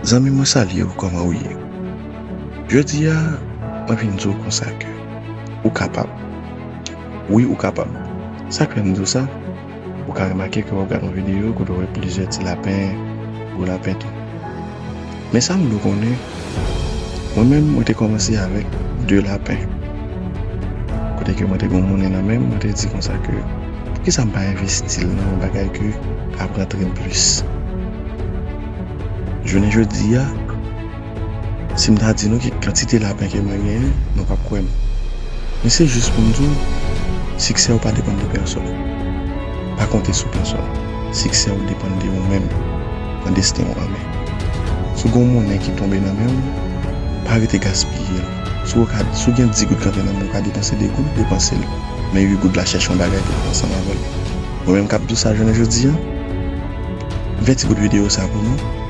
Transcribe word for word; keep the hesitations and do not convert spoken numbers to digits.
Zanmi mwen, salye w, kòman w ye? Jodi a, mwen vin di w konsa ke ou kapab. Wi, ou kapab. Sa k fè m di w sa? Ou ka remake ke w ap gade yon videyo kote w wè plizyè ti lapen, gwo lapen tou. Men sa m vle w konnen, mwen menm, mwen te kòmanse avèk de lapen. Kote ke mwen te gen yon monnen nan men m, mwen te di konsa ke, poukisa m pa envesti l nan yon bagay ke ap rantre m plis? Jounen jodi a, si m ta di nou ki kantite lapen ke mwen genyen, nou p ap kwè m. Men se jis pou m di w, siksè w pa depann de pèsòn. Pa konte sou pèsòn. Siksè w depann de ou menm, nan desten w an men. Si w gen yon monnen ki tonbe nan men w, pa rete gaspiye l. Si w ka, si w gen dis goud k antre nan men w, w ka depanse de goud, depanse l. Men uit goud la, chèche yon bagay pou fè ansanm avè l. Mwen menm k ap di w sa jounen jodi a, m fè ti bout videyo sa pou nou.